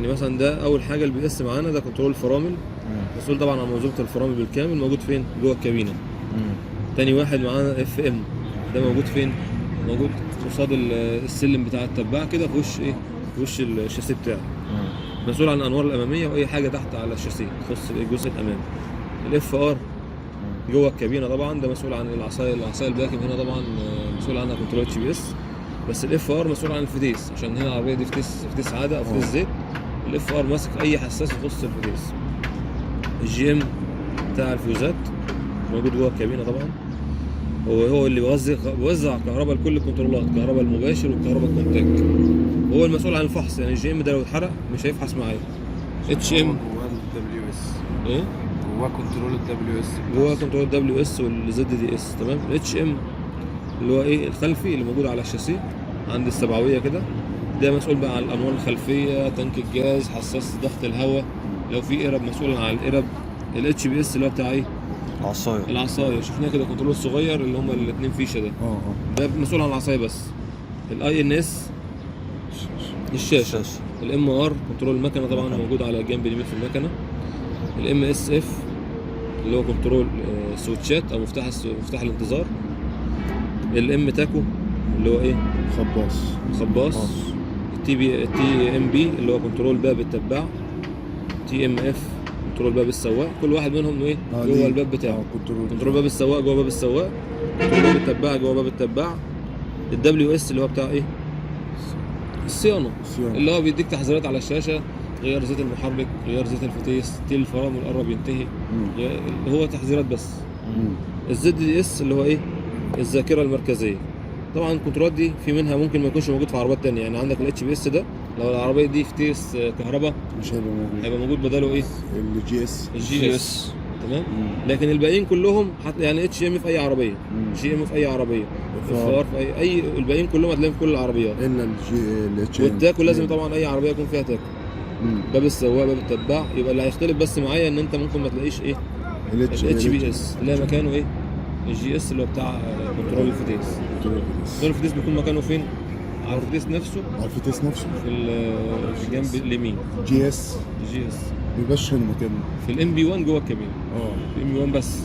يعني مثلا ده اول حاجة ال PS معانا، ده control الفرامل، مسؤول طبعا عن منظومة الفرامل بالكامل، موجود فين؟ جوه الكابينه. تاني واحد معانا FM، ده موجود فين؟ موجود قصاد السلم بتاع التباع كده، في وش ايه؟ في وش الشاسيه بتاعه. مسؤول عن الانوار الامامية واي حاجة تحت على الشاسيه تخص الجزء الامامي. ال FR جوه الكابينه طبعا، ده مسؤول عن العصاية، العصاية الباكم هنا طبعا مسؤول عنها control HPS، بس ال FR مسؤول عن الفتيس، عشان هنا العربية دي فتيس، فتيس عادة او فتيس زيت. ال FR ماسك اي حساس يخص الفتيس. ال GM بتاع الفيوزات موجود جوه الكابينه طبعا، هو اللي بيوزع كهرباء لكل الكنترولات، كهرباء المباشر والكهرباء ال contact. هو المسؤول عن الفحص، يعني ال GM ده لو اتحرق مش هيفحص معايا. HM جواه ال WS. ايه؟ جواه control ال WS. جوه control WS وال ZDS، تمام. ال HM اللي هو ايه؟ الخلفي اللي موجود على الشاسيه عند السبعويه كده، ده مسؤول بقى عن الانوار الخلفيه، تانك الجاز، حساس ضغط الهواء، لو في قرب مسؤول عن القرب. ال HPS اللي هو بتاع ايه؟ العصاية. العصاية، شفناه كده control صغير اللي هم الاثنين فيشه ده. ده مسؤول عن العصاية بس. ال INS الشاشه. الشاشة. ال MR control المكنه طبعا، موجود على الجنب اليمين في المكنه. ال MSF اللي هو control سويتشات او مفتاح مفتاح الانتظار. ال M tacho اللي هو ايه؟ خباص. خباص. ال TB TMB اللي هو control باب التباع. TMF control باب السواق. كل واحد منهم ايه؟ جوه الباب بتاعه. Control. Control باب السواق جوه باب السواق، control باب التباع جوه باب التباع. ال WS اللي هو بتاع ايه؟ الصيانه. صيانة. اللي هو بيديك تحذيرات على الشاشة، غير زيت المحرك، غير زيت الفتيس، تيل الفرامل قرب ينتهي. هو تحذيرات بس. ال ZDS اللي هو ايه؟ الذاكرة المركزيه. طبعا الكنترولات دي في منها ممكن ما يكونش موجود في عربيات تانية، يعني عندك ال HPS ده لو العربية دي فتيس كهرباء مش هيبقى موجود. هيبقى موجود بداله ايه؟ ال GS. ال GS، تمام. لكن الباقيين كلهم يعني HM في اي عربيه، GM في اي عربيه، FR في اي الباقيين كلهم هتلاقيهم في كل العربيات. الا ال G ال H وال tacho لازم طبعا اي عربية يكون فيها tacho، باب السواق، باب التباع. يبقى اللي هيختلف بس معايا ان انت ممكن ما تلاقيش ايه؟ ال H ال HPS اللي هي مكانه ايه؟ ال GS اللي هو بتاع control الفتيس. Control الفتيس بيكون مكانه فين؟ على الفتيس نفسه. على الفتيس نفسه. في الجنب اليمين. GS. GS. مبيبقاش هنا مكانه. في ال MP 1 جوه الكابينه. اه. في ال MP 1 بس.